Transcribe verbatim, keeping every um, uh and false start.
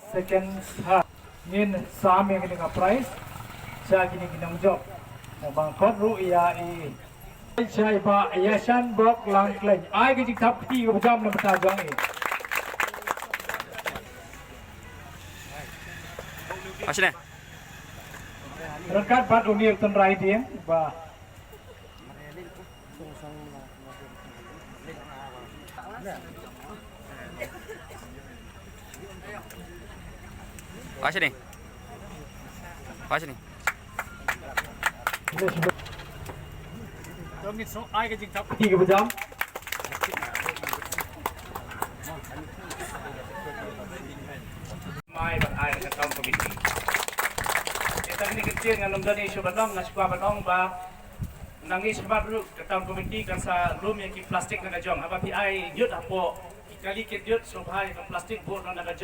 Second ha ngin sam ïa kane ka prize sha kine ki nongjop. Bang khot ruh ïa i Shai ba ïa shan bok lang kleng. Ai ka jingthap kti ka bjam na bynta jong i. Ashne. Ryngkat bad u Neil Tynrai Dieng ba. Ashne. Ashne. Jong ngin sngew ai ka jingthap kti ka bjam. Mai ban ai ka town committee. Ita ni ka jing ngan ym don issue ban ong, nga shu kwah ban ong ba nang ïa shabar ruh ka town committee kan sa lum ïa ki plastik na ka jong. Haba phi ai ñiut hapoh ki kali ki ñiut, sngewbha ïa ka plastik buh noh na ka jong.